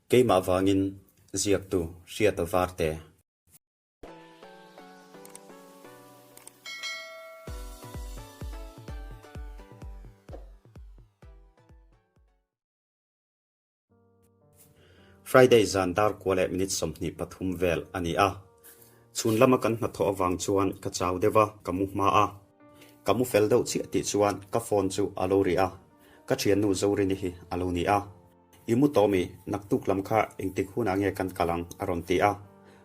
Keimah vangin ziaktu Hriata Varte. Friday zan dar kua leh minute 23 vel a ni a. Chhun lama kan hnathawh avang chuan ka chau deuh a, ka mu hma a. Ka mu fel deuh chiah tih chuan ka phone chu a lo ri a, ka thiannu Zorini hi a lo ni a. I mu tawh mi, naktuk lam kha engtik hunah nge kan kal ang? a rawn ti a.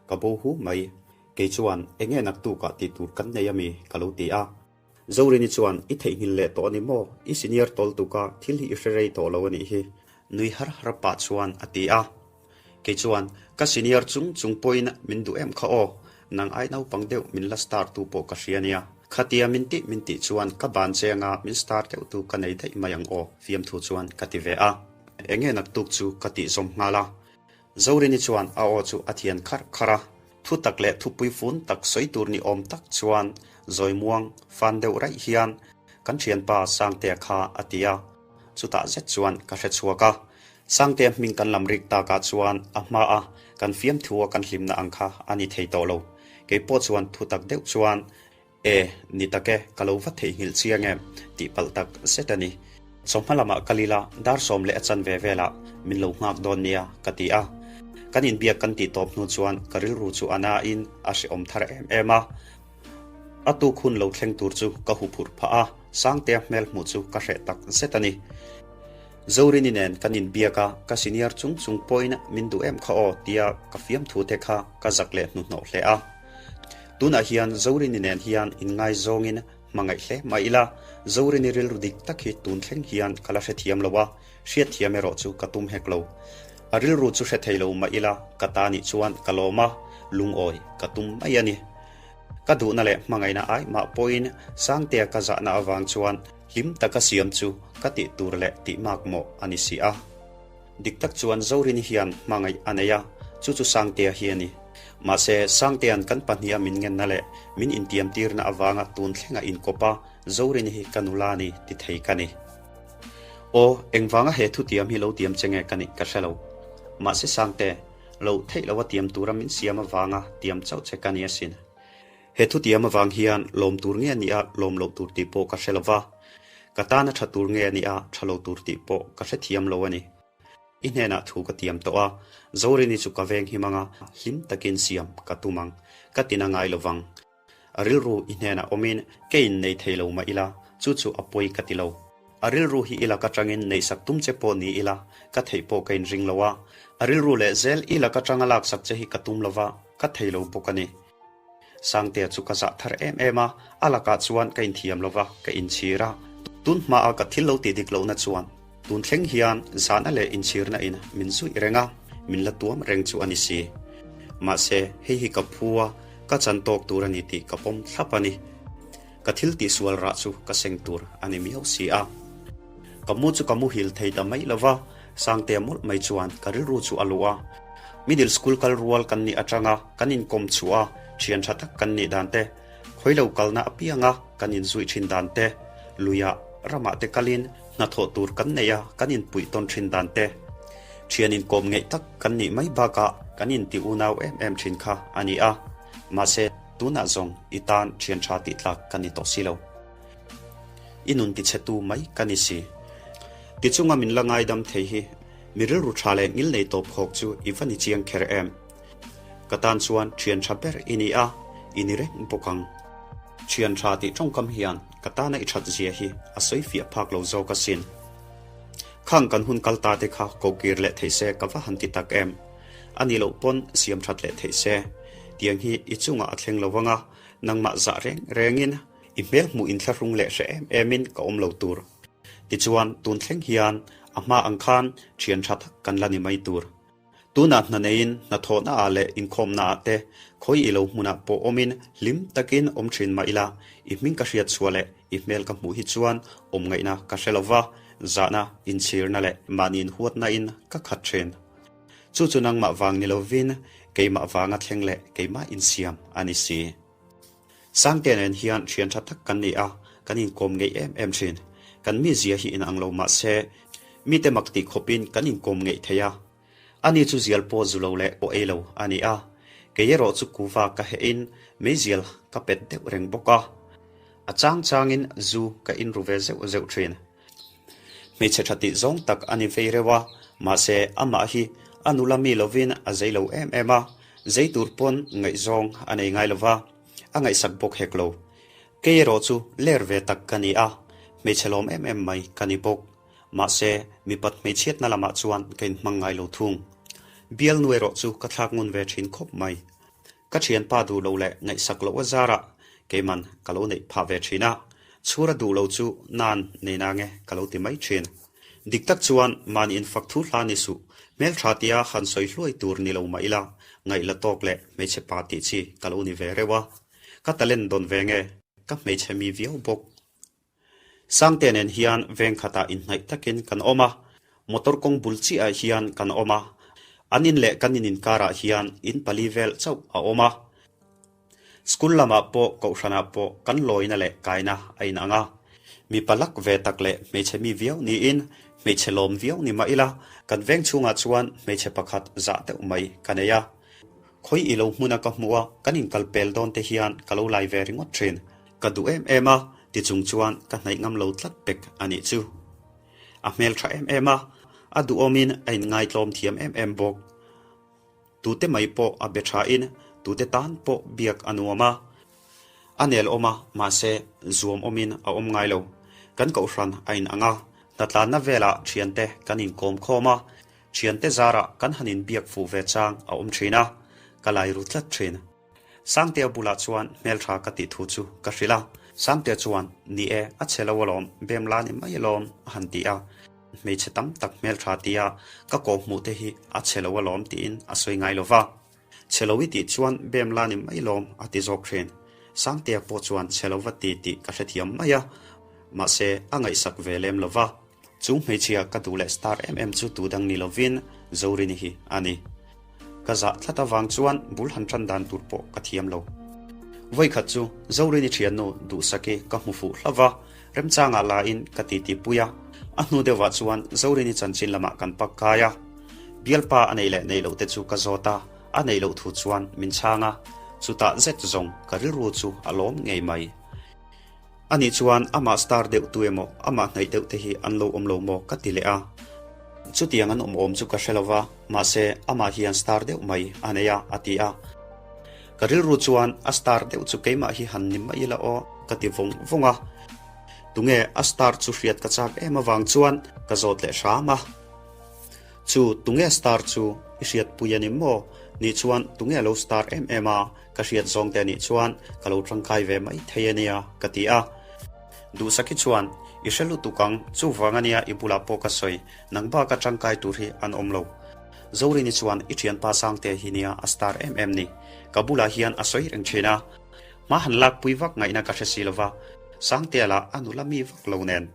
Ka bo hu mai. Kei chuan, Enge naktukah tih tur kan nei ami? ka lo ti a. Zorini chuan, I theihnghilh leh tawh a ni maw? I senior tawl tuka thil hi i hre rei tawh lo a nih hi. Nui har har pah chuan a ti a. Kei chuan, Ka senior chung chung pawhin min duh em kha aw, nang ai naupang deuh min la star tu pawh ka hria nia. Khatia min tih min tih chuan ka ban che anga min star deuh tu ka nei daih mai ang aw, fiamthu chuan ka ti ve a. Enge naktuk chu ka tih zawm nghal a. Zorini chuan a aw chu a thian kharh kharh a. Thu tak leh thupui fun tak sawi tur ni awm tak chuan zawimuang fan deuh raih hian kan thianpa Sangtea kha a ti a. Chutah zet chuan ka hre chhuak a. Sangtea hming kan lam rik takah chuan a hma a kan fiamthu a kan hlimna ang kha a ni thei tawh lo. Kei pawh chuan thu tak deuh chuan, E, ni tak e, ka lo va theihnghilh chiang em? tih palh tak zet a ni. Chawhma lamah kal ila dar sawm leh a chanve velah min lo nghak dawn nia ka ti a. Kan inbiak kan tih tawp hnu chuan ka rilru chu a nain a hrehawm thar em em a. A tuk hun lo thleng tur chu ka huphurh phah a, Sangtea hmel hmuh chu ka hreh tak zet a ni. Zorini nen kan inbiak a, ka senior chung chung pawhin min duh em kha aw tia ka fiamthu te kha ka zak leh hnuhnawh hle a. Tunah hian Zorini nen hian inngaizawngin hmangaih hle mah ila, Zorini rilru dik tak hi tun thleng hian ka la hrethiam lo a, hriatthiam erawh chu ka tum hek lo. A rilru chu hre thei lo mah ila, ka ta nih chuan ka lawm a, lungawi ka tum mai a ni. Ka duhna leh hmangaihna ai mah pawhin Sangtea ka zahna avang chuan hlim taka siam chu ka tih tur leh tih mak mawh a ni si a. Dik tak chuan Zorini hian hmangaih a nei a, chu chu Sangtea hi a ni. Mahse, Sangtea'n kan pahniha min ngenna leh min intiamtirna avanga tun thlenga inkawp a, Zorini hi ka nula ni ti thei ka ni. Aw, engvanga he thutiam hi lo tiam che nge ka nih ka hre lo. Mahse Sangte, Loh theih loha tiam tura min siam avanga tiam chauh che ka ni asin. He thutiam avang hian lawm tur nge a nih a, lawm loh tur tih pawh ka hre lo va. Ka tana tha tur nge a nih a, tha lo tur tih pawh ka hrethiam lo a ni. I hnenah thu ka tiam tawh a, Zorini chu ka veng him anga hlim takin siam ka tum ang, ka tina ngai lo vang. A rilru i hnenah awmin ke in nei thei lo mah ila, chu chu a pawi ka ti lo. A rilru hi i lak atangin neihsak tum che pawh ni ila, ka theih pawh ka inring lo a. A rilru leh zel i lak atanga laksak che hi ka tum lo va, ka thei lo bawk a ni. Sangtea chu ka zah thar em em a, a lakah chuan ka inthiam lo va, ka inchhir a. Tun hmaa ka thil lo tih dik lohna chuan Tun thleng hian zahna leh inchhirna in min zuih reng a, min la tuam reng chu a ni si. Mahse, hei hi ka phu a, ka chan tawk tur a ni tih ka pawm thlap a ni. Ka thil tihsual rah chu ka seng tur a ni miau si a. Ka mu chu ka muhil thei ta mai lo va, Sangtea mawlh mai chuan ka rilru chu a luh a. Middle school kal rual kan nih atanga kan inkawm chhuah a, thian tha tak kan nih dan te, Khawi lo kalna apianga kan inzuih thin dan te, luiah ramah te kalin hnathawh tur kan nei a kan inpuih tawn thin dan te, thian inkawm ngeih tak kan nih mai bakah kan inti unau em em thin kha a ni a. Mahse, tunah zawng i tan thian tha tih tlak ka ni tawh si lo. I nun tichhetu mai ka ni si. Tichunga min la ngaidam thei hi mi rilru tha leh ngil nei tawp hawk chu i va ni chiang kher em? Ka tan chuan thian tha ber i ni a, i ni reng bawk ang. Thian tha tih tawngkam hian ka tana i that zia hi a sawi fiah phak lo zawk asin. Khang kan hun kal ta te kha kokir leh thei se ka va han ti tak em. A nih loh pawn siam that leh theih se. Tiang hi i chungah a thleng lo vang a, nangmah zah reng rengin i hmel hmuh inthlahrung leh hre em emin ka awm lo tur. Tichuan tun thleng hian a hma ang khan thian tha tak kan la ni mai tur. Tunah hna neiin hnathawhna ah leh inkhawmna ah te khawi i lo hmunah pawh awmin hlim takin awm thin mah ila, i hming ka hriat chhuah leh i hmel ka hmuh hi chuan awm ngaihna ka hre lo va, zahna, inchhirna leh mahni inhuatna in ka khat thin. Chu chu nangmah vang ni lovin keimah vanga thleng leh keimah insiam a ni si. Sangte nen hian thian tha tak kan ni a, kan inkawm ngeih em em thin. Kan mizia hi inang lo mah se, mite mak tih khawpin kan inkawm ngeih thei a. Ani chu zial pawh zu lo leh pawh ei lo a ni a, kei erawh chu kuva ka heh in meizial ka pet deuh reng bawk a. A chang changin zu ka inru ve zeuh zeuh thin. Hmeichhe tha tih zawng tak a ni vei reuh a, mahse amah hi a nula mi lovin a zei lo em em a, zei tur pawn ngaihzawng a nei ngai lova, a ngaihsak bawk hek lo. Kei erawh chu ler ve tak ka ni a, hmeichhe lawm em em mai ka ni bawk. Mahse mipat hmeichhiatna lamah chuan ka inhmang ngai lo thung. Bialnu erawh chu ka thlak ngun ve thin khawp mai. Ka thianpa duh lo leh ngaihsak loh a zarah keiman ka lo neih phah ve thin a, chhura duh lo chu nan nei nange ka lo ti mai thin. Dik tak chuan mahni infak thu hla ni suh, hmeltha tia han sawi hluai tur ni lo mah ila, ngaih la tawk leh hmeichhe pa tih chi ka lo ni ve reuh a, ka talent dawn ve nge ka hmeichhe mi viau bawk. Sangte nen hian veng khatah inhnaih takin kan awm a, motor kawng bul chiahah hian kan awm a, an in leh kan in inkarah hian in pali vel chauh a awm a. School lamah pawh kohhranah pawh kan lawina leh kaina a inang a, mipa lak ve tak leh hmeichhe mi viau niin hmeichhe lawm viau ni mah ila kan veng chhungah chuan hmeichhe pakhat zah deuh mai ka nei a. Khawi i lo hmuna ka hmuh a kan inkal pel dawn te hian ka lo lai ve ringawt thin. Ka duh em em a, ti chung chuan ka hnaih ngam lo tlat pek a nih chu. A hmel tha em em a, a duhawmin a inngaitlawm thiam em em bawk. Tute mai pawh a be thain tute tan pawh biak a nuam a. A nel awm a, mahse zuam awmin a awm ngai lo. Kan kohhran a inang a, hnatlanna velah thiante kan inkawm khawm a, thiante zarah kan han inbiak fuh ve chang a awm thin a, ka lai ru tlat thin. Sangtea bulah chuan hmeltha ka tih thu chu ka hrilh a, Sangtea chuan, Ni e, a chhe lo alawm, bem la ni mai alawm, a han ti a. Hmeichhe tam tak hmeltha tia ka kawh hmuh te hi a chhe lo alawm tiin a sawi ngai lo va. Chhe lo i tih chuan bem la ni mai alawm, a ti zawk thin. Sangtea pawh chuan chhe lo va ti tih ka hrethiam mai a, mahse a ngaihsak ve lem lo va. Chu hmeichhia ka duh leh star em em chu tu dang ni lovin Zorini hi a ni. Ka zah tlat avang chuan bul han tan dan tur pawh ka thiam lo. Vawikhat chu Zorini thiannu Duhsaki ka hmu fuh hlauh va, remchangah lain ka titi pui a. A hnu deuhah chuan Zorini chanchin lamah kan pak kai a. Bialpa a neih leh neih loh te chu ka zawt a, a neih loh thu chuan min chhang a. Chutah zet zawng ka rilru chu a lawm ngei mai. Anih chuan amah star deuh tu emaw amah hnaih deuh te hi an lo awm lo maw ka ti leh a. Chutiang an awm awm chu ka hre lo va, mahse amah hian star deuh mai a nei a a ti a. Ka rilru chuan a star deuh chu keimah hi han ni mai ila aw ka ti vawng vawng a. Tunge a star chu hriat ka chak em avang chuan ka zawt leh hram a. Chu tunge star chu i hriatpui a ni maw? Nih chuan tunge lo star em em a? Ka hriat zawng te anih chuan ka lo tangkai ve mai thei a nia ka ti a. Duhsaki chuan, I hre lutuk ang, chuvang a nia i bulah pawh ka sawi, nang baka tangkai tur hi an awm lo. Zorini chuan, I thianpa Sangtea hi nia a star em em ni. Ka bulah hian a sawi reng thin a. Hma han lakpui vak ngaihna ka hre si lova, Sangtea lah a nula mi vak lo nen.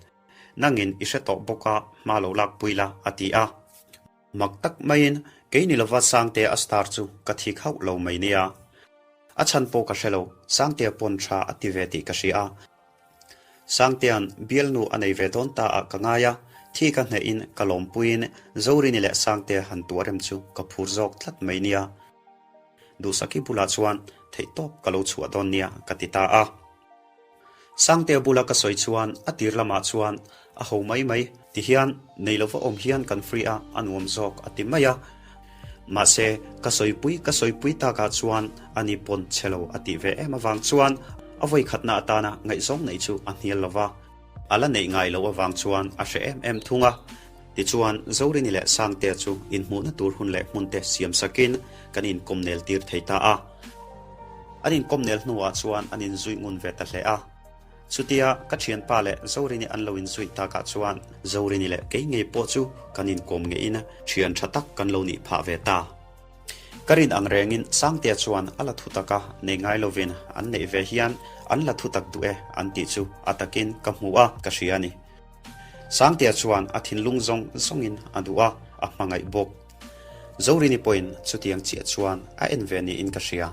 Nangin i hre tawh bawk a, hma lo lakpui la, a ti a. Mak tak maiin kei ni lova Sangtea a star chu ka thik hauh lo mai nia. A chhan pawh ka hre lo, Sangtea pawn tha a ti ve tih ka hria a. Sangtea'n bialnu a nei ve dawn ta ah ka ngai a, thi ka hnehin ka lawmpuiin Zorini leh Sangtea han tuah rem chu ka phur zawk tlat mai nia. Duhsaki bulah chuan theihtawp ka lo chhuah dawn nia ka ti ta a. Sangtea bula ka sawi chuan a tir lamah chuan a ho mai mai ti hian nei lova awm hian kan free a, a nuam zawk a ti mai a. Mahse, ka sawipui ka sawipui takah chuan ani pawn chhe lo a tih ve em avang chuan a vawikhatna atana ngaihzawng neih chu a hnial lova, a la neih ngai loh avang chuan a hre em em thung a. Tichuan, Zorini leh Sangtea chu inhmuhna tur hun leh hmunte siam sakin kan inkawmnel tir thei ta a. An inkawmnel hnuah chuan an inzuih ngun ve ta hle a. Chutia ka thianpa leh Zorini an lo inzuih takah chuan Zorini leh kei ngei pawh chu kan inkawm ngeiin thian tha tak kan lo nih phah ve ta. Ka rin ang rengin Sangtea chuan a la thutak a, nei ngai lovin an neih ve hian an la thutak duh e an tih chu a takin ka hmu a, ka hria a ni. Sangtea chuan a thinlung zawng zawngin a duh a, a hmangaih bawk. Zorini pawhin chutiang chiah chuan a en ve niin ka hria.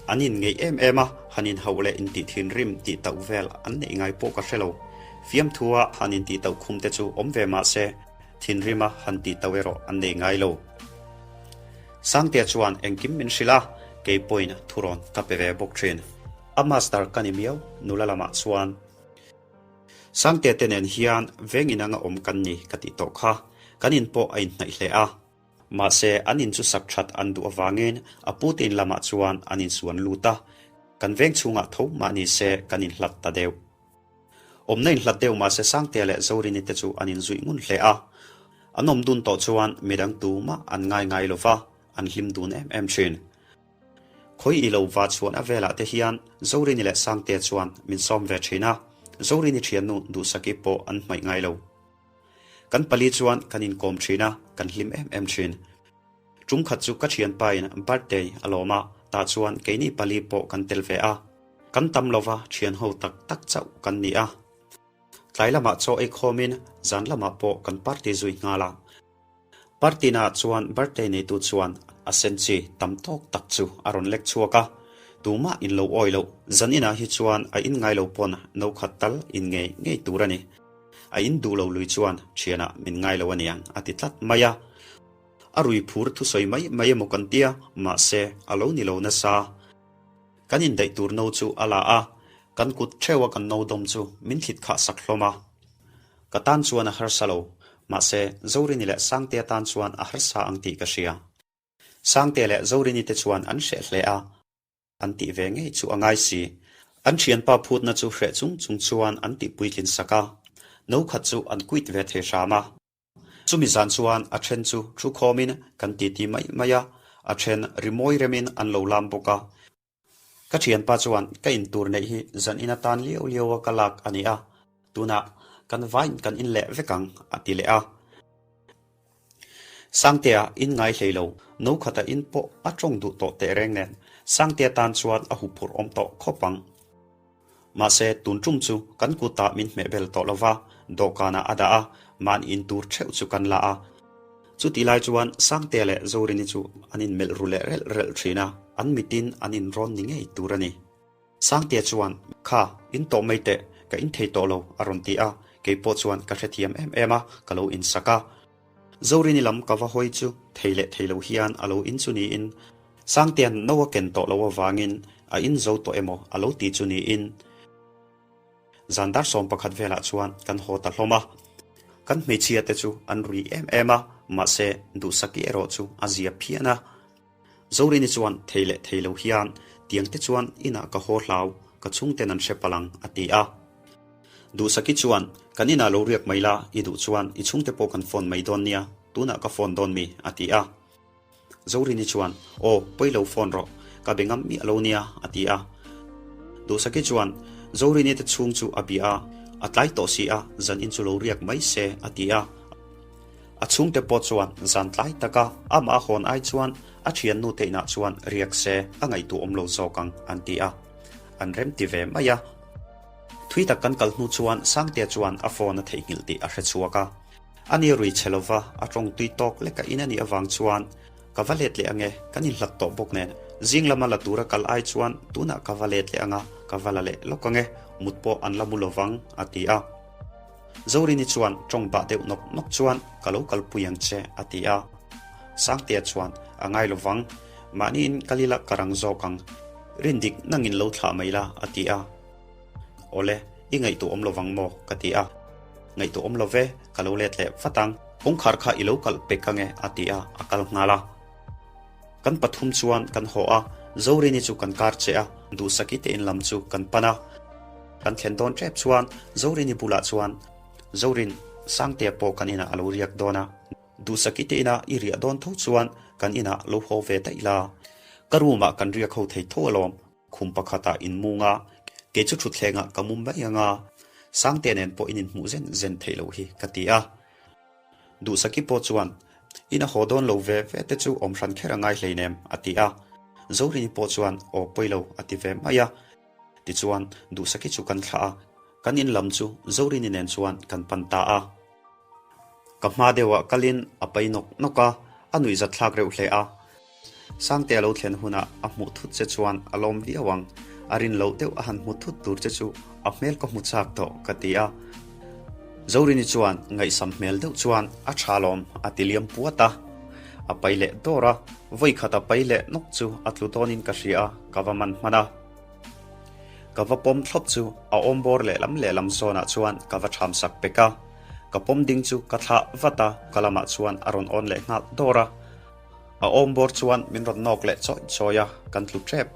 An inngeih em em a, han inhauh leh intih thinrim tih tauh vel an neih ngai pawh ka hre lo. Fiamthua han intih tauh khum te chu awm ve mah se, thinrima han tih tauh erawh an nei ngai lo. Sangtea chuan engkim min hrilh a, kei pawhin thurawn ka pe ve bawk thin. A master ka ni miau, nula lamah chuan. Sangtea te nen hian veng inanga awm kan ni ka tih tawh kha, kan in pawh a inhnaih hle a. Mahse, an in chu sak that an duh avangin a pute in lamah chuan an insuan lut a, kan veng chhungah tho mah ni se kan inhlat ta deuh. Awmna inhlat deuh mahse Sangtea leh Zorini te chu an inzuih ngun hle a. An awm dun tawh chuan midang tumah an ngai ngai lo va, an hlim dun em em thin. Khawi i lo va chhuan a velah te hian Zorini leh Sangtea chuan min sawm ve thin a, Zorini thiannu Duhsaki pawh an hmaih ngai lo. Kan pali chuan kan inkawm thin a, kan hlim em em thin. Tum khat chu ka thianpain birthday a lawm a, tah chuan keini pali pawh kan tel ve a. Kan tam lova thian ho tak tak chauh kan ni a. Tlai lamah chaw ei khawmin zan lamah pawh kan party zui nghal a. Party naah chuan birthday neitu chuan a sen chi tam tawk tak chu a rawn lek chhuak a. Tumah in lo awi loh, zan inah hi chuan a in ngai lo pawn no khat tal in ngei ngei tur a ni. A in duh lo lui chuan thianah min ngai lo aniang a ti tlat mai a. A rui phur thusawi mai mai emaw kan tia, mahse a lo ni lo nasa. Kan indaih tur no chu a la a, kan kut theuha kan no dawm chu min thlit khah sak hlawm a. Ka tan chuan a harsa lo, mahse Zorini leh Sangtea tan chuan a harsa ang tih ka hria. Sangtea leh Zorini te chuan an hreh hle a, an tih ve ngei chu a ngai si. An thianpa phutna chu hreh chung chung chuan an tih puitlin sak a, no khat chu an quit ve thei hram a. Chumi zan chuan a then chu thu khawmin kan titi mai mai a, a then rimawi remin an lo lam bawk a. Ka thianpa chuan ka intur neih hi zan in atan liau liau a ka lak a ni a, tunah kan vain kan in leh vek ang a ti leh a. Sangtea in ngai hlei lo, no khata in pawh a tawng duh tawh tehreng nen Sangtea tan chuan a huphurh awm tawh khawp ang. Mahse, tun tum chu kan kutah min hmeh bel tawh lo va, dawhkanah a dah a, mahni in tur theuh chu kan la a. Chutih lai chuan Sangtea leh Zorini chu an inmelh ru leh relh relh thin a, an mitin an inrawn ni ngei tur a ni. Sangtea chuan, Kha, in tawh mai teh, ka in thei tawh lo, a rawn ti a, kei pawh chuan ka hrethiam em em a, ka lo insak a. Zorini lam ka va hawi chu thei leh thei lo hian a lo in chu niin, Sangtea'n no a ken tawh lo avangin a in zo tawh emaw a lo ti chu niin, zan dar 11 velah chuan kan haw ta hlawm a. Kan hmeichhia te chu an rui em em a, mahse Duhsaki erawh chu a zia phian a. Zorini chuan thei leh thei lo hian tiang te chuan inah ka haw hlau, ka chhungten an hre palh ang a ti a. Duhsaki chuan, Kan inah lo riak mai la, i duh chuan i chhungte pawh kan phone mai dawn nia, tunah ka phone dawn mi? a ti a. Zorini chuan, Aw, pawi lo phone rawh, ka be ngam miah lo nia, a ti a. Duhsaki chuan Zorini te chhung chu a bia a, a tlai tawh si a, zan in chu lo riak mai se, a ti a. A chhungte pawh chuan zan tlai taka amah a hawn ai chuan a thiannu te inah chuan riak se a ngaihtuah awm lo zawk ang an ti a, an rem ti ve mai a. Thui tak kan kal hnu chuan Sangtea chuan a phone a theihnghilh tih a hre chhuak a. A ni rui chhe lova a tawng tui tawk lek a in a nih avang chuan ka va let leh ange, kan inhlat tawh bawk nen zing lama la tura kal ai chuan tunah ka va let leh anga ka va la leh lawk ange, mut pawh an la mu lovang a ti a. Zorini chuan tawng bah deuh nawk nawk chuan ka lo kalpui ang che a ti a. Sangtea chuan a ngai lovang, mahniin kal ila ka rang zawk ang, rindik nangin lo thlah mai la a ti a. Awle, i ngaihtuah awm lovang maw? ka ti a. Ngaihtuah awm lo ve, ka lo let leh vat ang, kawngkhar kha i lo kalh pek ange a ti a, a kal nghal a. Kan pathum chuan kan haw a, Zorini chu kan kar che a, Duhsaki te in lam chu kan pan a. Kan thlen dawn tep chuan Zorini bulah chuan, Zorin, Sangtea pawh kan inah a lo riak dawn a, Duhsaki te inah i riah dawn tho chuan kan inah lo haw ve daih la. Ka room ah kan riak ho thei tho alawm, khum pakhatah in mung a, kei chu thutthlengah ka mum mai ang a, Sangtea nen pawh in inhmuh zen zen theih loh hi ka ti a. Duhsaki pawh chuan, In a haw dawn lo ve ve te chu awm hran kher a ngai hleinem, a ti a. Zorini pawh chuan, Aw pawi lo, a ti ve mai a. Tichuan, Duhsaki chu kan thlah a, kan in lam chu Zorini nen chuan kan pan ta a. Ka hma deuhah kalin a pai nawk nawk a, a nuihzat thlak reuh hle a. Sangte a lo thlen hunah a hmuh thut che chuan a lawm viau ang, a rin loh deuh a han hmu thut tur che chu a hmel ka hmu chak tawh ka ti a. Zorini chuan ngaihsam hmel deuh chuan a tha lawm a ti liam puat a. A pai leh dawr a, vawi khat a pai leh nawk chu a tlu dawnin ka hria a, ka va man hman a. Ka va pawm thlawp chu a awm bawr lehlam lehlam zawnah chuan ka va ṭham sak pek a. Ka pawm ding chu ka thlah vat a, ka lamah chuan a rawn awn leh nghal dawr a. A awm bawr chuan min rawn nawk leh chawi chawi a, kan tlu ṭep.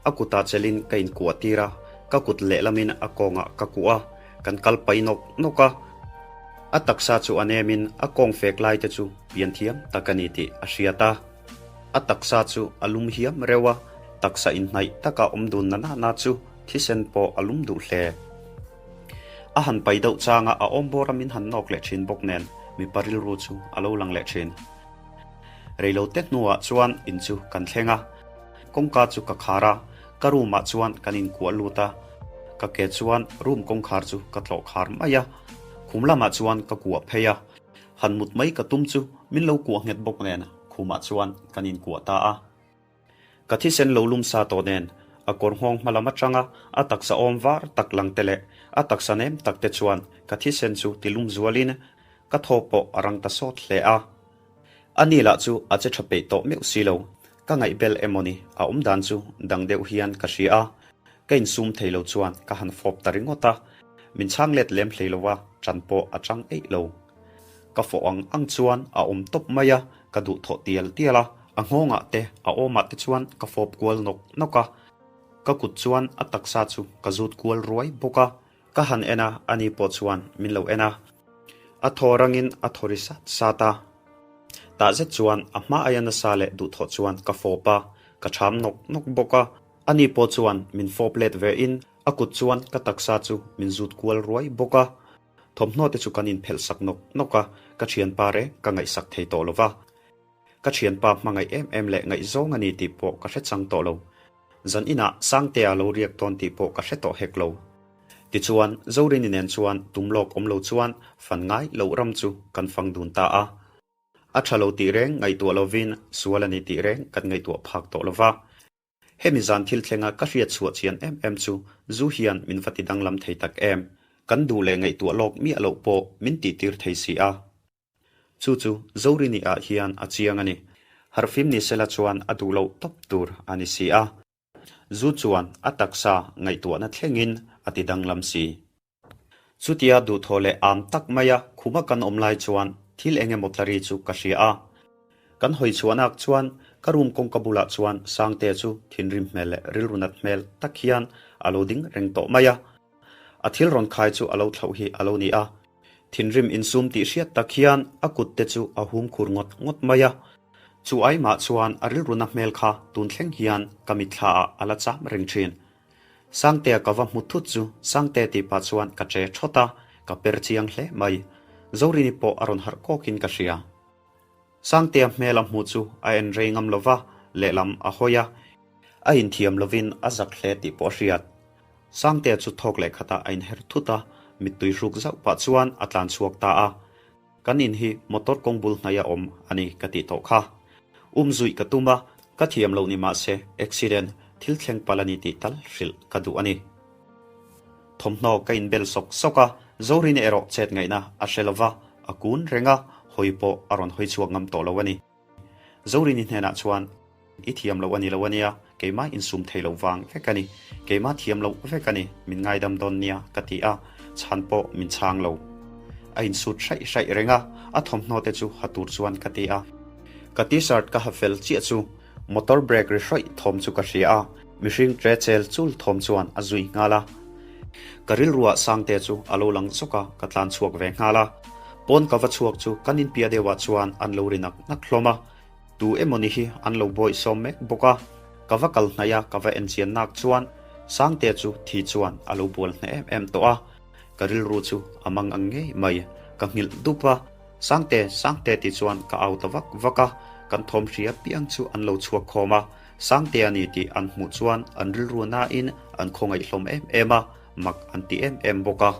A kutah chelin ka inkuah tir a, ka kut lehlamin a kawngah ka kuah a, kan kal pai nawk nawk a. A taksa chu a nemin a kawng fek lai te chu pian thiam tak a ni tih a hriat a. A taksa chu a lum hiam reuh a, taksa inhnaih taka awm dun na nana chu thisen pawh a lum duh hle. A han pai deuh changa a awm bawra min han nawk leh thin bawk nen mipa rilru chu a lo lang leh thin. Reilote hnuah chuan in chu kan thleng a, kawngka chu ka khar a, ka room ah chuan kan inkuah lut a, ka ke chuan room kawngkhar chu ka tlawh khar mai a, khum lamah chuan ka kuah phei a, han mut mai ka tum chu min lo kuah nghet bawk nen khumah chuan kan inkuah ta a. Ka thisen lo lum sa tawh nen a kawr nghawng hma lam atanga a taksa awm var tak lang te leh a taksa nem tak te chuan ka thisen chu ti lum zualin ka thaw pawh a rang ta sawt hle a. A ni lah chu a che tha peih tawh meuh si lo, ka ngaih bel emaw ni a awm dan chu dang deuh hian ka hria a, ka insum thei lo chuan ka han fawp ta ringawt a, min chhang let lem hlei lo a, ṭan pawh a chang eih lo. Ka fawh ang ang chuan a awm tawp mai a, ka duh thawh tial tial a, a nghawngah te, a awmah te chuan ka fawp kual nawk nawk a, ka kut chuan a taksa chu ka zut kual ruai bawk a, ka han en a, ani pawh chuan min lo en a, a thaw rangin a thaw ri sat sat a, tah zet chuan a hma aia nasa leh duhthawh chuan ka fawp a, ka ṭham nawk nawk bawk a, ani pawh chuan min fawp let ve in a kut chuan ka taksa chu min zut kual ruai bawk a. Thawmhnaw te chu kan inphelh sak nawk nawk a, ka thianpa reng ka ngaihsak thei tawh lo va. Ka thianpa hmangaih em em leh ngaihzawng a ni tih pawh ka hre chang tawh lo. Zan inah Sangtea lo riak dawn tih pawh ka hre tawh hek lo. Tichuan, Zorini nen chuan tum lawk awm lo chuan fan ngai loh ram chu kan fang dun ta a. A tha lo tih reng ngaihtuah lovin sual a ni tih reng kan ngaihtuah phak tawh lo va. Hemi zan thil thlenga ka hriat chhuah chian em em chu zu hian min va ti danglam thei tak em? Kan duh leh ngaihtuah lawk miah loh pawh min tihtir thei si a. Chu chu Zorini ah hian a chiang a ni. Harhfim ni sela chuan a duh loh tawp tur a ni si a. Zu chuan a taksa ngaihtuahna thlengin a ti danglam si. Chutia duhthawh leh am tak maia khuma kan awm lai chuan thil eng emaw tla ri chu ka hria a. Kan hawi chhuahnak chuan ka room kawngka bulah chuan Sangtea chu thinrim hmel leh rilru nat hmel tak hian a lo ding reng tawh mai a. A thil rawn khai chu a lo thlauh hi a lo ni a. Thinrim insum tih hriat tak hian a kut te chu a hum khur ngawt ngawt mai a. Chu aimah chuan a rilru na hmel kha tun thleng hian ka mitthla ah a la cham reng thin. Sangtea ka va hmu thut chu Sangte tih pah chuan ka che thawt a, ka per chiang hle mai. Zorini pawh a rawn harh kawkin ka hria. Sangtea hmel a hmuh chu a en rei ngam lo va, lehlam a hawi a. A inthiam lovin a zak hle tih pawh a hriat. Sangtea chu thawk leh khatah a inher thut a, mittui hruk zauh pah chuan a tlan chhuak ta a. Kan in hi motor kawng bul hnaih a awm a ni ka tih tawh kha. Um zuih ka tum a, ka thiam loh ni mahse accident thil thleng palh a ni tih tal hrilh ka duh a ni. Thawmhnaw ka inbel sawk sawk a, Zorini erawh chet ngaihna a hre lova, a kun reng a, hawi pawh a rawn hawi chhuak ngam tawh lo a ni. Zorini hnenah chuan, I thiam loh a ni lo a nia, keimah insum thei loh vang vek a ni. Keimah thiam loh vek a ni, min ngaidam dawn nia, ka ti a, chhan pawh min chhang lo. A insut hraih hraih reng a, a thawmhnaw te chu ha tur chuan ka ti a. Ka t-shirt ka ha fel chiah chu motor brake ri hrawih thawm chu ka hria a, mihring tre chel chul thawm chuan a zui nghal a. Ka rilruah Sangte chu a lo lang zawk a, ka tlan chhuak ve nghal a. Pawn ka va chhuak chu kan inpiah deuhah chuan an lo ri nak nak hlawm a. Tu emawni hi an lo bawih sawm mek bawk a, ka va kal hnaih a ka va en chian nak chuan Sangtea chu thi chuan a lo bual hneh em em tawh a, ka rilru chu a mang ang ngei mai, ka nghilh dup a, Sangte, Sangte ti chuan ka au ta vak vak a, kan thawm hria piang chu an lo chhuak khawm a, Sangtea ni tih an hmuh chuan an rilru nain an khawngaih hlawm em em a, mak an ti em em bawk a.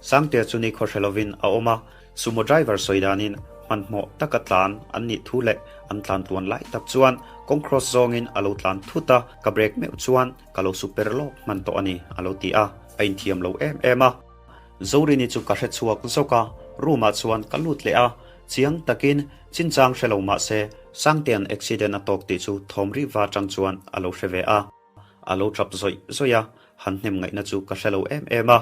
Sangtea chu ni khawhre lovin a awm a, Sumo driver sawi danin hmanhmawh taka tlan an nih thu leh an tlan tluan lai tak chuan kawng cross zawngin a lo tlan thut a, ka brake meuh chuan ka lo super lawk hman tawh a ni a lo ti a, a inthiam lo em em a. Zorini chu ka hre chhuak zawk a, room ah chuan ka lut leh a. Chiang takin chinchang hre lo mah se Sangtea'n accident a tawk tih chu thawm rih va atang chuan a lo hre ve a. A lo tap zawih zawih a, han hnem ngaihna chu ka hre lo em em a.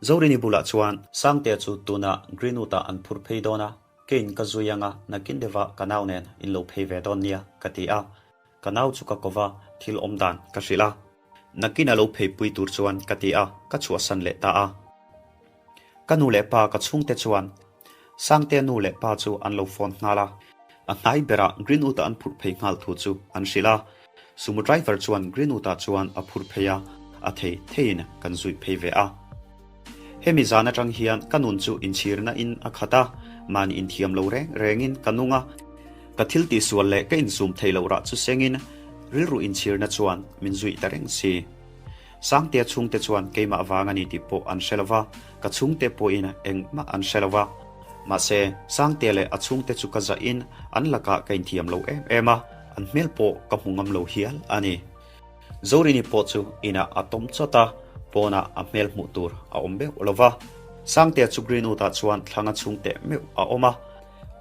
Zorini bulah chuan. Sangtea chu tunah Greenwood-ah an phur phei dawn a, keiin ka zui anga nakin deuhah ka nau nen in lo phei ve dawn nia, ka ti a. Ka nau chu ka ko va, thil awm dan ka hrilh a. Nakin a lo pheipui tur chuan ka ti a, ka chhuahsan leh ta a. Ka nu leh pa ka chhungte chuan Sangtea nu leh pa chu an lo phone nghal a. A hnai berah Greenwood-a an phurh phei nghal thu chu an hrilh a. Sumo driver chuan Greenwood-ah chuan a phur phei a, a thei theiin kan zuih phei ve a. Hemi zan atang hian ka nun chu inchhirna in a khat a, mahni inthiam lo reng rengin ka nung a. Ka thil tihsual leh ka insum thei loh rah chu sengin rilru inchhirna chuan min zuih ta reng si. Sangtea chhungte chuan keimah vang a ni tih pawh an hre lo va, ka chhungte pawhin engmah an hre lo va. Mahse, Sangtea leh a chhungte chu ka zahin an lakah ka inthiam lo em em a, an hmel pawh ka hmu ngam lo hial a ni. Zorini pawh chu inah a tawm chawt a, pawnah a hmel hmuh tur a awm meuh lo va. Sangtea chu Greenwood-ah chuan thlanga chhungte meuh a awm a.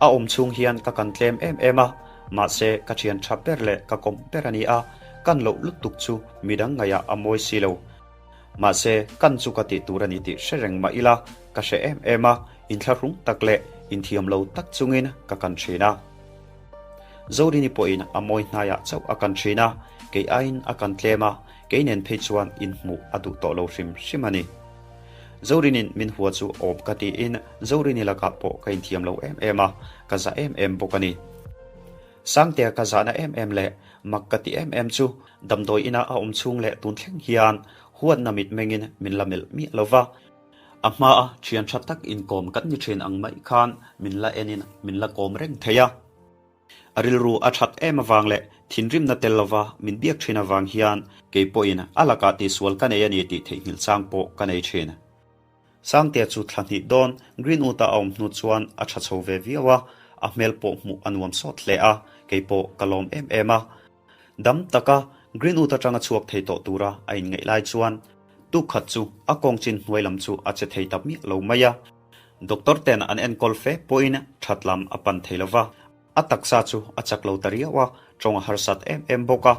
A awm chhung hian ka kan tlem em em a, mahse ka thian tha ber leh ka kawm ber a ni a, kan loh lutuk chu midang ngaihah a mawi si lo. Mahse kan chu ka tih tur a ni tih hre reng mah ila ka hre em em a, inthlahrung tak leh inthiam lo tak chungin ka kan thin a. Zorini pawhin a mawi hnaiah chauh a kan thin a, kei aiin a kan tlem a, kei nen phei chuan inhmuh a duh tawh lo hrim hrim a ni. Zorinin min hua chu awm ka tiin Zorini lakah pawh ka inthiam lo em em a, ka za em em bawk a ni. Sangtea ka zahna em em leh mak ka ti em em chu damdawi ina a awm chhung leh tun thleng hian huatna mitmengin min la melh miah lo va, a hmaa thian tha tak inkawm kan ni thin ang mai khan min la enin min la kawm reng thei a. A rilru a that em avang leh thinrimna tel lova min biak thin avang hian kei pawhin a lakah tihsual ka nei a ni tih theihnghilh chang pawh ka nei thin. Sangtea chu thla hnih dawn Greenwood-a a awm hnu chuan a tha chho ve viau a, a hmel pawh hmuh a nuam sawt hle a, kei pawh ka lawm em em a. Dam taka Greenwood atanga chhuak thei tawh tura a inngaih lai chuan tuk khat chu a kawng chin hnuai lam chu a che thei ta miah lo mai a. Doctor ten an enkawl fe pawhin that lam a pan thei lova, a taksa chu a chak lo ta riau a, tawng a harsat em em bawk a.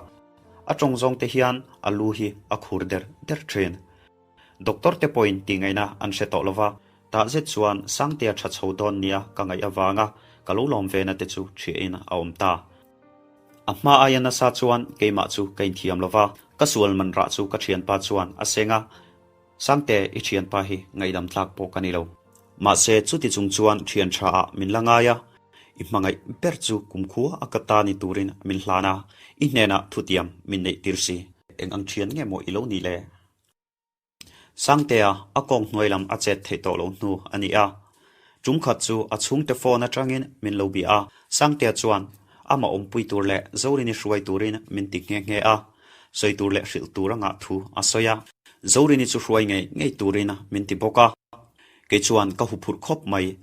A tawng zawng te hian a lu hi a khur der der thin. Doctor te pawhin tihngaihna an hre tawh lova, tah zet chuan Sangtea tha chho dawn nia ka ngaih avanga ka lo lawm ve na te chu thiahin a awm ta. A hma aia nasa chuan keimah chu ka inthiam lova, ka sual man rah chu ka thianpa chuan a seng a, Sangte, i thianpa hi ngaihdam tlak pawh ka ni lo. Mahse, chuti chung chuan thian tha ah min la ngai a, i hmangaih ber chu kumkhua a ka ta ni turin min hlan a, i hnenah thutiam min neih tir si. Eng ang thian nge maw i lo nih le? Sangtea, a kawng hnuai lam a chet theih tawh lo hnu a ni a. Tum khat chu a chhungte phone atangin min lo bia a, Sangtea chuan amah awmpui tur leh Zorini hruai turin min ti nghe nghe a, sawi tur leh hrilh tur a ngah thu a sawi a, Zorini chu hruai ngei ngei turin min ti bawk a, kei chuan ka huphurh khawp mai.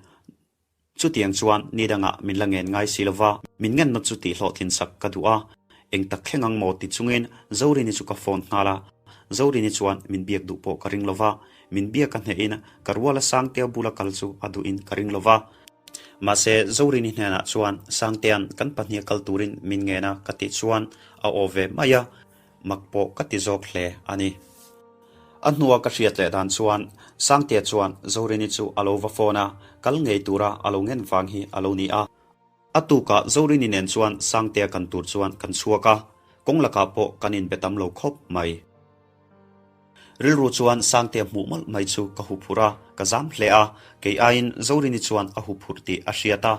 Chutiang chuan ni dangah min la ngen ngai si lova, min ngenna chu tih hlawhtlin sak ka duh a, eng tak thleng ang maw ti chungin Zorini chu ka phone nghal a, Zorini chuan min biak duh pawh ka ring lova, min biak a hnehin ka ruala Sangtea bula kal chu a duhin ka ring lova. Mahse Zorini hnenah chuan Sangtea'n kan pahniha kal turin min ngen a ka tih chuan a aw ve mai a, mak pawh ka ti zawk hle a ni. A hnua ka hriat leh dan chuan Sangtea chuan Zorini chu a lo va phone a, kal ngei tura a lo ngen vang hi a lo ni a. A tukah Zorini nen chuan Sangtea kan tur chuan kan chhuak a, kawng lakah pawh kan inbe tam lo khawp mai. Rilru chuan Sangtea hmuh mawlh mai chu ka huphurh a, ka zam hle a, kei aiin Zorini chuan a huphurh tih a hriat a,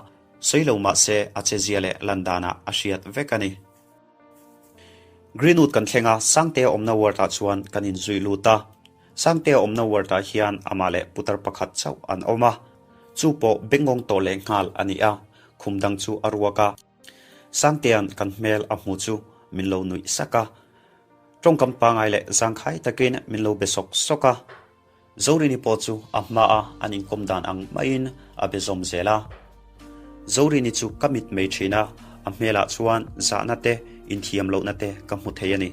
sawi lo mah se a chezia leh lan danah a hriat vek a ni. Greenwood kan thleng a, Sangtea awmna ward ah chuan kan inzui lut a. Sangtea awmna ward ah hian amah leh putar pakhat chauh an awm a, chu pawh bengngawng tawh leh nghal a ni a, khum dang chu a ruak a. Sangtea'n kan hmel a hmu chu min lo nuih sak a, tawngkam pangai leh zangkhai takin min lo be sawk sawk a. Zorini pawh chu a hmaa an inkawm dan ang maiin a be zawm zel a. Zorini chu ka mit mai thin a, a hmelah chuan zahna te, inthiam lohna te ka hmu thei a ni.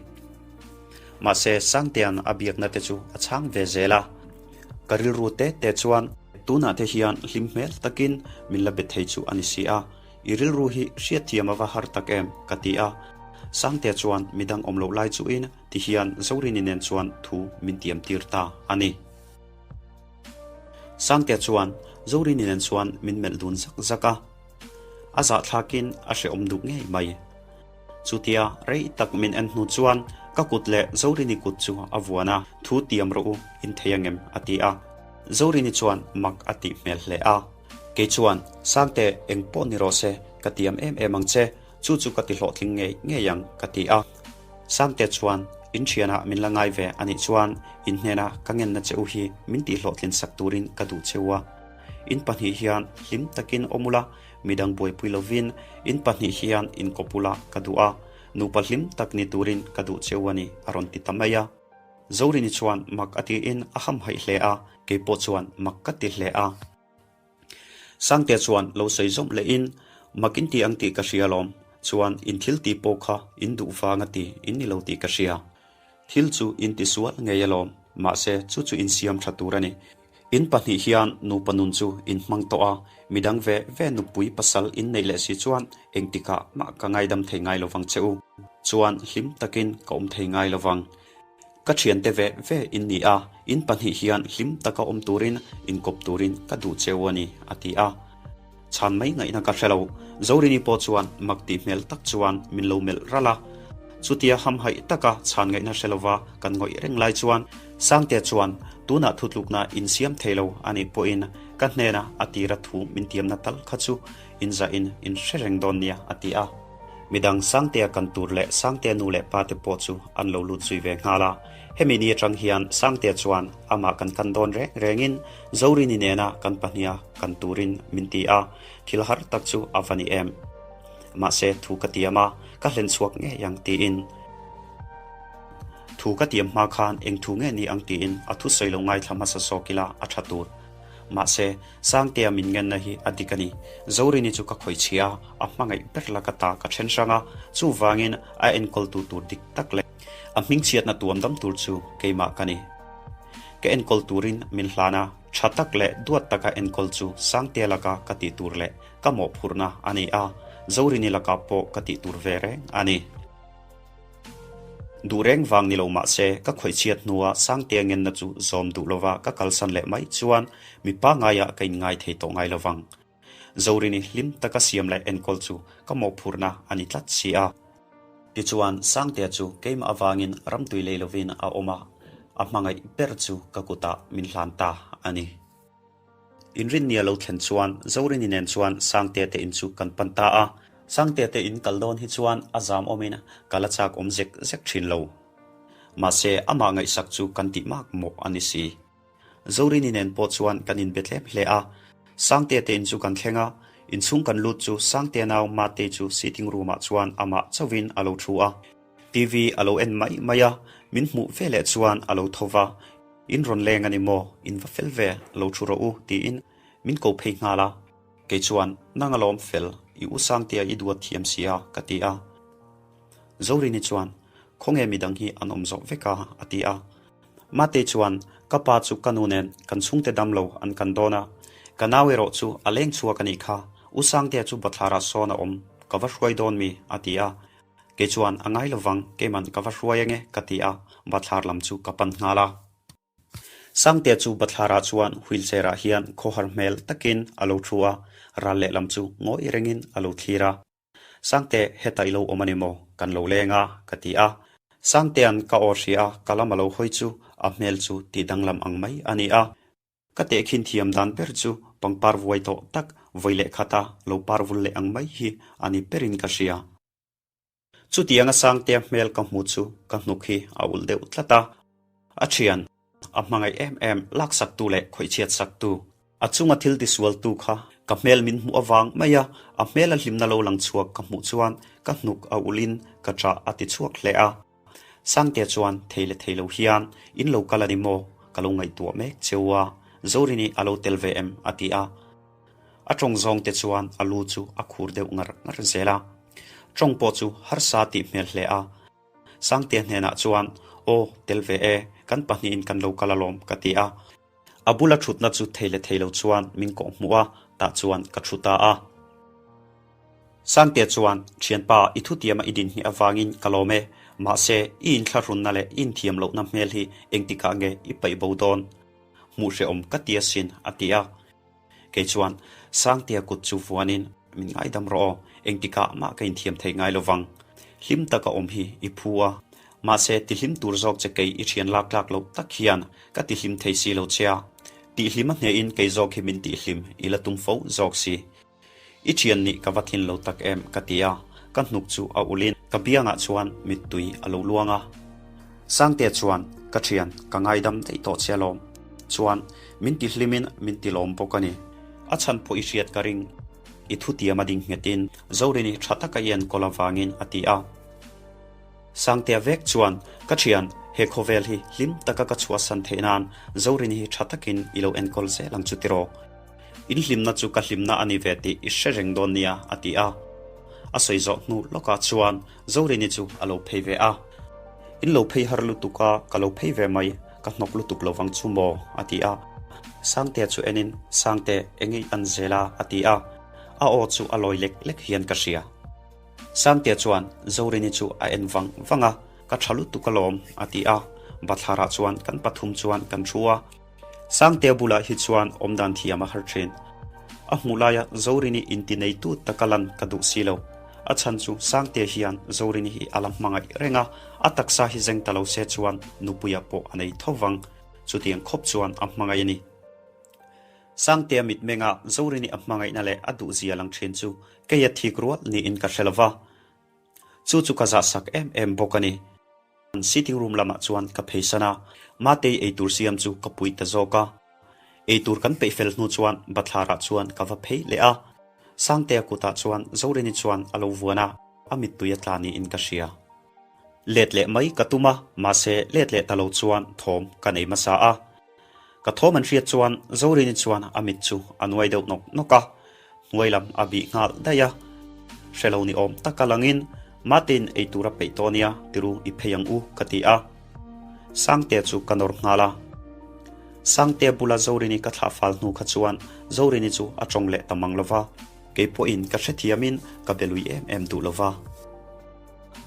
Mahse, Sangtea'n a biakna te chu a chhang ve zel a. Ka rilru te te chuan. Tunah te hian hlim hmel takin min la be thei chu a ni si a, i rilru hi hriatthiam a va har tak em? ka ti a. Sangtea chuan midang awm loh lai chuin ti hian Zorini nen chuan thu min tiam tir ta a ni. Sangtea chuan Zorini nen chuan min melh dun zak zak a, a zahthlakin a hrehawm duh ngei mai. Chutia rei tak min en hnu chuan ka kut leh Zorini kut chu a vuan a, Thu tiam rawh u, in thei angem? a ti a. Zorini chuan mak a tih hmel hle a. Kei chuan, Sangte, eng pawh ni rawh se, ka tiam em em ang che, chu chu ka ti hlawhtling ngei ngei ang, ka ti a. Sangte chuan, In thianah min la ngai ve a nih chuan in hnena ka ngenna che u hi min tihhlawhtlin sak turin ka duh che u a. In pahnih hian hlim takin awm ula, Midang buaipui lovin in pahnih hian inkawp ula ka duh a, nupa hlim tak ni turin ka duh cheu a ni, a rawn ti ta mai a. Zorini chuan mak a tiin a hamhaih hle a, kei pawh chuan mak ka ti hle a. Sangtea chuan lo sawi zawmh lehin, Mak in ti ang tih ka hria alawm, chuan in thil tih pawh kha in duh vang a ti in ni lo tih ka hria. Thil chu in ti sual ngei alawm, mahse chu chu in siam tha tur a ni. In pahnih hian nupa nun chu in hmang tawh a, midang ve ve nupui pasal in neih leh si chuan engtikah mah ka ngaidam thei ngai lovang che u. Chuan hlim takin ka awm thei ngai lovang. Ka thiante ve ve in ni a, in pahnih hian hlim taka awm turin inkawp turin ka duh che u a ni, a ti a. Chhan mai ngaihna ka hre lo. Zorini pawh chuan mak tih hmel tak chuan min lo melh ralh a. Chutia hamhaih taka chhan ngaihna hre lova kan ngawih reng lai chuan Sangtea chuan tunah thutlukna insiam thei lo a nih pawhin ka hnena a tira thu min tiamna tal kha chu inzahin in hre reng dawn nia a ti a. Midang Sangtea kan tur leh Sangtea nu leh pa te pawh chu an lo lut zui ve nghal a. Hemi ni atang hian Sangtea chuan amah kan kan dawn reng rengin Zorini nena kan pahniha kan turin min ti a, thil har tak chu a va ni em. Mahse thu ka tiam a, ka hlen chhuak ngei ang tiin. Thu ka tiam hma khan eng thu nge ni ang tiin a thusawi lo ngaithla hmasa zawk ila a tha tur. Mahse, Sangtea min ngenna hi a dik a ni. Zorini chu ka khawih chhia a, a hmangaih ber la ka ta ka then hrang a, chuvangin a enkawltu tur dik tak leh a hmingchhiatna tuam dam tur chu keimah ka ni. Ka enkawl turin min hlan a, tha tak leh duat taka enkawl chu Sangtea laka ka tih tur leh ka mawhphurhna a ni a, Zorini lakah pawh ka tih tur ve reng a ni. Duh reng vang ni lo mah se, ka khawih chhiat hnua Sangtea ngenna chu zawm duh lova ka kalsan leh mai chuan mi pangaiah ka inngai thei tawh ngai lovang. Zorini hlim taka siam leh enkawl chu ka mawhphurhna a ni tlat si a. Tichuan, Sangtea chu keimah avangin ramtui lei lovin a awm a, a hmangaih ber chu ka kutah min hlan ta a ni. Inrinni a lo thlen chuan Zorini nen chuan Sangtea te in chu kan pan ta a. Sangtea te in kal dawn hi chuan a zam awmin ka la chak awm zek zek thin lo. Mahse, amah ngaihsak chu kan tih mak mawh a ni si. Zorini nen pawh chuan kan inbe tlem hle a. Sangtea te in chu kan thleng a, inchhung kan lut chu Sangtea nau Matei chu sitting room ah chuan amah chauhin a lo thu a. TV a lo en mai mai a, min hmuh ve leh chuan a lo tho va, In rawn leng a ni maw? In va fel ve, lo thu rawh u, tiin min ko phei nghal a. Kei chuan, Nang alawm fel, i u Sangtea i duat thiam si a, ka ti a. Zorini chuan, Khawnge midang hi an awm zawh vek a, a ti a. Matei chuan, Ka pa chu ka nu nen kan chhungte dam lo an kan dawn a, ka nau erawh chu a leng chhuak a nih kha, u Sangtea chu bathlarah sawn a awm, ka va hruai dawn mi, a ti a. Kei chuan, A ngai lovang, keiman ka va hruai ange, ka ti a, bathlar lam chu ka pan nghal a. Sangtea chu bathlarah chuan wheelchair ah hian khawhar hmel takin a lo thu a, ral lehlam chu ngawi rengin a lo thlir a. Sangte, hetah i lo awm a ni maw? Kan lo leng a, ka ti a. Sangtea'n ka aw hria a, ka lam a lo hawi chu a hmel chu tih danglam ang mai a ni a. Ka tehkhin thiam dan ber chu pangpar vuai tawh tak vawi leh khata lo par vul leh ang mai hi a ni berin ka hria. Chutianga Sangtea hmel ka hmu chu ka hnuk hi a ulh deuh tlat a. A thian, a hmangaih em em laksaktu leh khawihchhiatsaktu, a chunga thil tisualtu kha ka hmel min hmuh avang mai a, a hmela hlimna lo lang chhuak ka hmuh chuan ka hnuk a ulhin ka ṭah a ti chhuak hle a. Sangtea chuan thei leh thei lo hian, In lo kal a ni maw? Ka lo ngaihtuah mek cheu a, Zorini a lo tel ve em? a ti a. A tawng zawng te chuan a lu chu a khur deuh ngar ngar zel a. Tawng pawh chu harsa tih hmel hle a. Sangtea hnenah chuan, Aw, tel ve e, kan pahnihin kan lo kal alawm, ka ti a. A bula thutna chu thei leh thei lo chuan min kawh hmuh a, tah chuan ka thu ta a. Sangtea chuan, Thianpa, i thutiama i din ngheh avangin ka lawm e. Mahse, i inthlahrunna leh i inthiam lohna hmel hi engtikah nge i paih bo dawn? Hmuh hrehawm ka ti asin, a ti a. Kei chuan, Sangtea kut chu vuanin min ngaidam rawh aw, engtikah mah ka inthiam thei ngai lo vang. Hlim taka awm hi i phu a. Mahse, tihlim tur zawk che kei i thian lak tlak loh tak hian ka tihlim thei si lo che a. Tihlim a hnehin kei zawk hi min tihlim i la tum fo zawk si. I thian nih ka va thin lo tak em ka ti a, ka hnuk chu a ulin ka biangah chuan mittui a lo luang a. Sangtea chuan, Ka thian, ka ngaidam daih tawh che alawm. Chuan, min ti hlimin min ti lawm bawk a ni. A chhan pawh i hriat ka ring. I thutiam a ding nghetin Zorini tha taka i enkawl avangin a ti a. Sangtea vek chuan, Ka thian, he khawvel hi hlim taka ka chhuahsan theih nan Zorini hi tha takin i lo enkawl zel ang chu tiraw? In hlimna chu ka hlimna a ni ve tih i hre reng dawn nia, a ti a. A sawi zawh hnu lawkah chuan Zorini chu a lo phei ve a. In lo phei har lutuk a, ka lo phei ve mai, ka hnawk lutuk lo vang chu maw? a ti a. Sangtea chu enin, Sangte, eng i an zel a? a ti a. A aw chu a lawi lek lek hian ka hria. Sangtea chuan Zorini chu a en vang vang a, Ka tha lutuk alawm, a ti a. Bathlarah chuan kan pathum chuan kan thu a. Sangtea bulah hi chuan awmdan thiam a har thin. A hmuh laia Zorini intineitu taka lan ka duh si lo. A chhan chu Sangtea hian Zorini hi a la hmangaih reng a, a taksa hi zeng ta lo se chuan nupuia pawh a nei tho vang. Chutiang khawp chuan a hmangaih a ni. Sangtea mitmenga Zorini a hmangaihna leh a duhzia lang thin chu keia thik rual niin ka hre lo va. Chu chu ka zahsak em em bawk a ni. Sitting room lamah chuan ka pheisan a, Matei eitur siam chu ka puih ta zawk a. Eitur kan peih fel hnu chuan bathlarah chuan ka va phei leh a. Sangtea kutah chuan Zorini chuan a lo vuan a, a mittui a tla niin ka hria. Let leh mai ka tum a, mahse let leh ta lo chuan thawm ka nei hmasa a. Ka thawm an hriat chuan Zorini chuan a mit chu a nuai deuh nawk nawk a, hnuai lam a bih nghal daih a. Hre lo ni awm taka langin Matein ei tur a peih tawh nia tiru i phei ang u ka ti a. Sangtea chu ka nawr nghal a. Sangtea bula Zorini ka thlah fal hnu kha chuan Zorini chu a tawng leh ta mang lo va, kei pawhin ka hrethiamin ka be lui em em duh lo va.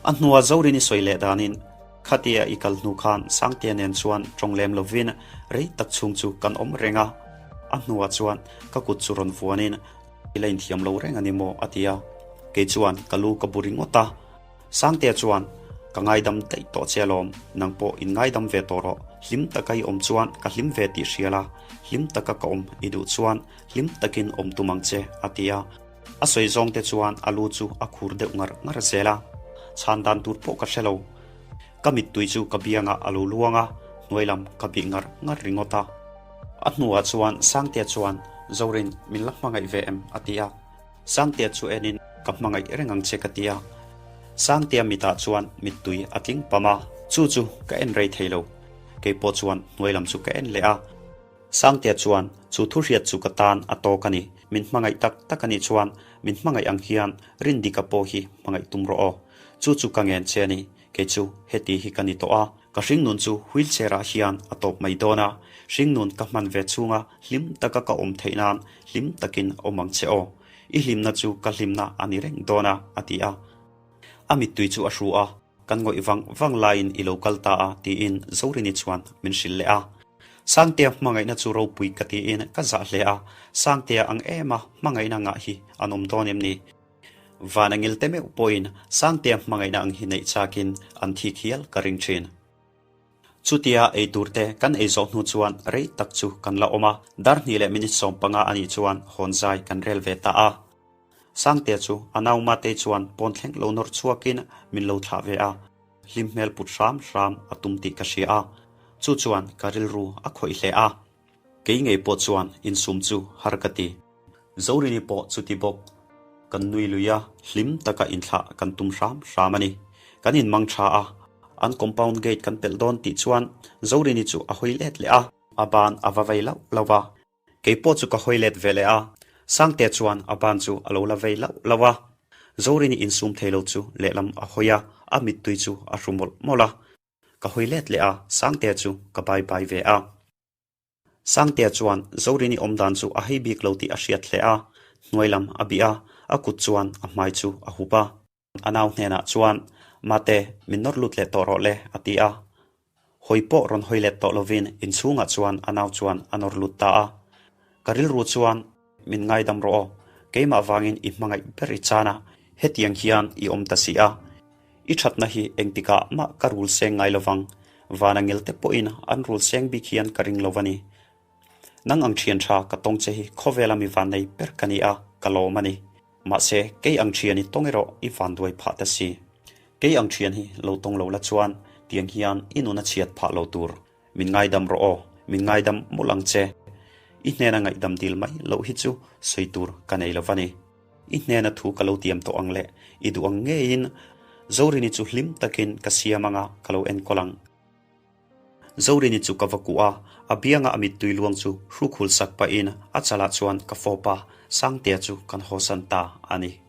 A hnua Zorini sawi leh danin, Khatia i kal hnu khan Sangtea nen chuan tawng lem lovin rei tak chhung chu kan awm reng a. A hnuah chuan ka kut chu rawn vuanin, I la inthiam lo reng a ni maw? a ti a. Kei chuan ka lu ka bu ringawt a. Sangtea chuan, Ka ngaidam daih tawh che alawm, nang pawh in ngaidam ve tawh rawh. Hlim taka i awm chuan ka hlim ve tih hria la, hlim taka ka awm i duh chuan hlim takin awm tum ang che, a ti a. A sawi zawng te chuan a lu chu a khur deuh ngar ngar zel a, chhan dan tur pawh ka hre lo. Ka mittui chu ka biangah a lo luang a, hnuai lam ka bih ngar ngar ringawt a. A hnuah chuan Sangtea chuan, Zorin, min la hmangaih ve em? a ti a. Sangtea chu enin, Ka hmangaih reng ang che ka ti a. Sangtea mitah chuan mittui a tling pam a, chu chu ka en rei thei lo. Kei pawh chuan hnuai lam chu ka en leh a. Sangtea chuan, Chu thu hriat chu ka tan a tawk a ni. Min hmangaih tak tak a nih chuan min hmangaih ang hian Rindika pawh hi hmangaih tum rawh aw. Chu chu ka ngen che a ni. Kei chu heti hi ka ni tawh a. Ka hringnun chu wheelchair ah hian a tawp mai dawn a. Hringnun ka hman ve chhunga hlim taka ka awm theih nan hlim takin awm ang che aw. I hlimna chu ka hlimna a ni reng dawn a, a ti a. A mittui chu a hru a. Kan ngawih vang vang laiin i lo kal ta a, tiin Zorini chuan min hrilh leh a. Sangtea hmangaihna chu ropui ka tiin ka zah hle a, Sangtea ang ema hmangaihna ngah hi an awm dawn em ni? Van a ngil te meuh pawhin Sangtea hmangaihna ang hi neih chakin an thik hial ka ring thin. Chutia ei tur te kan ei zawh hnu chuan rei tak chu kan la awm a, dar hnih leh minute 15 a nih chuan hawn zai kan rel ve ta a. Sangtea chu a nau Matei chuan pawn thleng lo nawr chhuakin min lo thlah ve a, hlim hmel put hram hram a tum tih ka hria a, chu chuan ka rilru a khawih hle a. Kei ngei pawh chuan insum chu har ka ti. Zorini pawh chuti bawk. Kan nui lui a, hlim taka inthlah kan tum hram hram a ni. Kan inmang tha a, an compound gate kan pelh dawn tih chuan Zorini chu a hawi let leh a, a ban a va vei lauh lauh a. Kei pawh chu ka hawi let ve leh a, Sangtea chuan a ban chu a lo la vei lauh lauh a. Zorini insum thei lo chu lehlam a hawi a, a mittui chu a hru mawlh mawlh a. Ka hawi let leh a, Sangtea chu ka bye bye ve a. Sangtea chuan Zorini awm dan chu a hei bik lo tih a hriat hle a, hnuai lam a bih a, a kut chuan a hmai chu a hup a. A nau hnenah chuan, Mate, min nawr lut leh tawh rawh le, a ti a. Hawi pawh rawn hawi let tawh lovin inchhungah chuan a nau chuan a nawr lut ta a. Ka rilru chuan, Min ngaidam rawh aw, keimah vangin i hmangaih ber i chan a, hetiang hian i awm ta si a. I thatna hi engtikah mah ka rul seng ngai lovang, vana ngel te pawhin an rul seng bik hian ka ring lo a ni. Nang ang thian tha ka tawng che hi khawvela mi vannei ber ka ni a, ka lawm a ni. Mahse, kei ang thian i tawng erawh i vanduai phah ta si. Kei ang thian hi lo tawng lo la chuan tiang hian i nun a chhiat phah lo tur. Min ngaidam rawh aw, min ngaidam mawlh ang che. I hnena ngaihdam dil mai loh hi chu sawi tur ka nei lo va ni. I hnena thu ka lo tiam tawh ang leh i duh ang ngeiin Zorini chu hlim takin ka siam anga ka lo enkawl ang. Zorini chu ka va kuh a, a bianga a mittui luang chu hrukhul sak pahin a chalah chuan ka fawp a, Sangtea chu kan hawsan ta a ni.